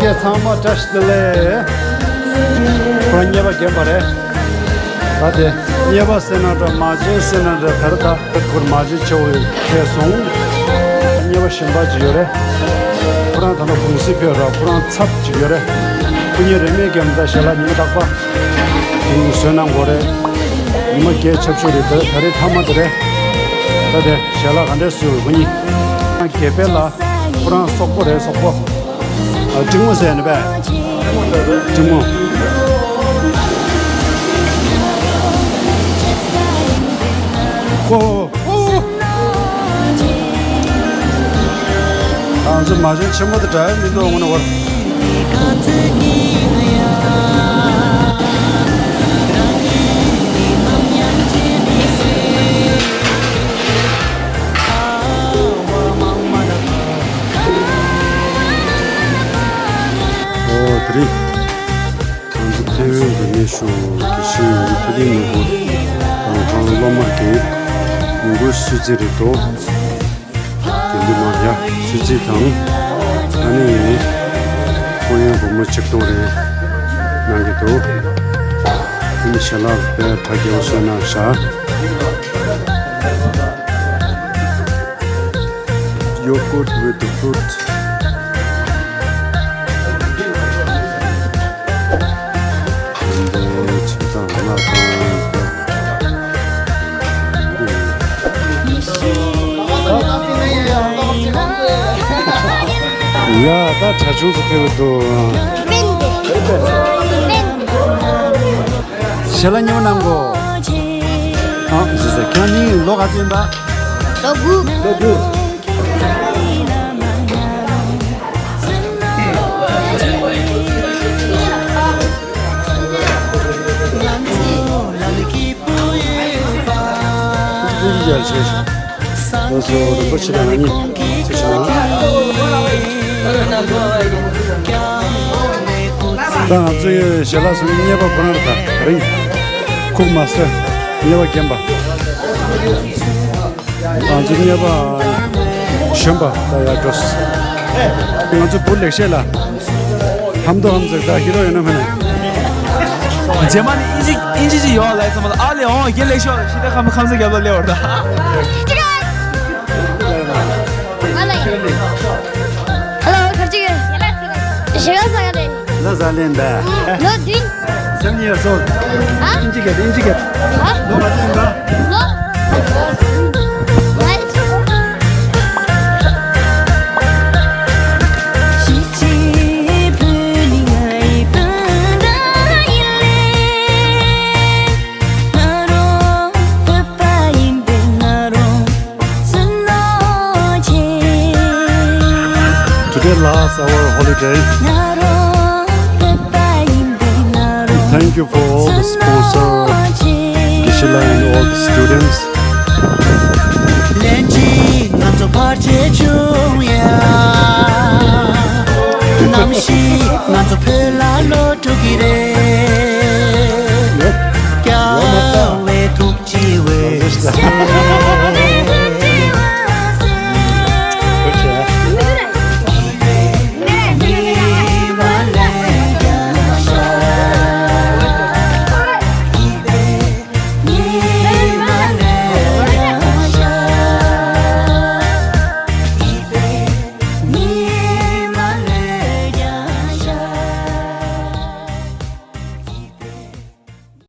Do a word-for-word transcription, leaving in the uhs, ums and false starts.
ཚང་མ་བཀྲ་ཤིས་བདེ་ལེགས། ཁོ་རང་གཉེར་པ་རྒན་པ་རེད། ད་དེ་གཉེར་པ་ཟེར་ན་འདྲ་མ་བྱན་ཟེར་ན་འདྲ། ག་རེ་ད་ཁོར་མ་བྱན་ཆེ་བོ་ཕེབས་སོང་། གཉེར་པ་གཞན་པ་ཅིག་ཡོད་རེད། ཁོ་རང་ད་ལྟ་གུང་སེང་ཕེབས་ར། ཁོ་རང་ཚབ་ཅིག་ཡོད་རེད། ཁོ་གཉིས་རེས་མོས་རྒན་པ་ད་ཞལ་ལག་ཉི་མ་རྟག་པར་བཟོས་གནང་དགོས་རེད། ཉི་མ་རྒྱལ་ཆབ་ཤོར་རེད། ད་ད་རེས་མཐའ་མ་དེ་རེད། ད་དེ་ཞལ་ལག་ག་འདྲས་བཟོས་ཡོད། ཁོ་གཉིས་རྒྱལ་པོ་ལ་ཁོ་རང་སོག་པོ་རེད། སོག་པོ། ཨ། འབྲི་མོ་ཟེར་ནི་པས། འབྲི་མོ། ཨོ། ཨོ། ང་ཚོ་མ་བྱན་ཆེན་མོ་དེ་འདྲ་མི་འདུག་དངོས་གནས་བར། ཨོ། དེ་རིང་ང་ཚོ་ཐའེ་ཝན་གྱི་གནས་ཤུལ་དགེ་བཤེས་ཡོངས་འཛིན་ཐུབ་བསྟན་ནོར་བུ་དང་ཁོང་སློབ་མ་རྒན་ཡོལ་གྱི་གསོལ་ཚིགས་རེད་འདུག་དགེ་འདུན་མང་ཡ་གསོལ་ཚིགས་དང་། ཨ་ནི་སྐུ་ཡོན་སྒོར་མོ་ཆིག་སྟོང་རེ་གནང་གི་འདུག་ཨ་ནི་ཞལ་ལག་དཔེ་གྲ་རྒྱས་པོ་བཟོས་གནང་ཤག Yogurt with the fruit. ཡ། ད་གྲྭ་ཆུང་ཚོ་ཕེབས་འདུག་ཞལ་ལག་ཉོ་གནང་གོ་ཨ། ཟེར་ཟེར། ཁྱེད་རང་ནི་ལོ་ག་ཚོད་ཡིན་པ། ལོ་དགུ། ལོ་དགུ། ལགས་སོ། རིན་པོ་ཆེ་དང་ང་གཉིས་ཐུགས་རྗེ་གནང་། ད་ང་ཚོའི་ཞལ་ལག་སོང་། གཉེར་པ་ཁོ་རང་ད་རིང་ཁུག་མ་སོན། གཉེར་པ་རྒན་པ། ང་ཚོའི་གཉེར་པ་གཞོན་པ་ད་ཡར་འགྲོ། ང་ཚོའི་བུ་ལེགས་བཤད་ལགས། ཧམ་དོ་ཧམ་ཟེར། ད་ཧི་རོ་ཡིན་ན་མིན་ན། རྗེས་མ་ནི་ཨིན་ཇི་ཨིན་ཇི་ཅིག་ཡོད་ལ་ཡ་ཚང་མ་ལ། ཨ་ལེ་ཨོང་རྒན་ལེགས་ཤོག་ཤི་ད་ཁམས་ཁམས་ས་རྒྱབ་ལ་སླེབས་བར་ད། ཧ་ལོ། གར་ཅིག་ཞེ་ག་ས་ག་རེད། ལ་ཟ་ལེན་པས། ལོ་བདུན། སེམས་ཉེར་སོང་། ཨ། ཨིན་ཇི་གེ་ཨིན་ཇི་གེ་ཨ། ལོ་ག་ཚོད་ཡིན་པ། ལོ། Today lasts our holiday. Thank you for all the sponsor of Kishila and all the students. ལན་གཅིག་ང་ཚོ་ཕར་ཆེ་བྱུང་ཡ། ནམ་ཞིག་ང་ཚོ་བོད་ལ་ལོག་འགྲོ་གི་རེད།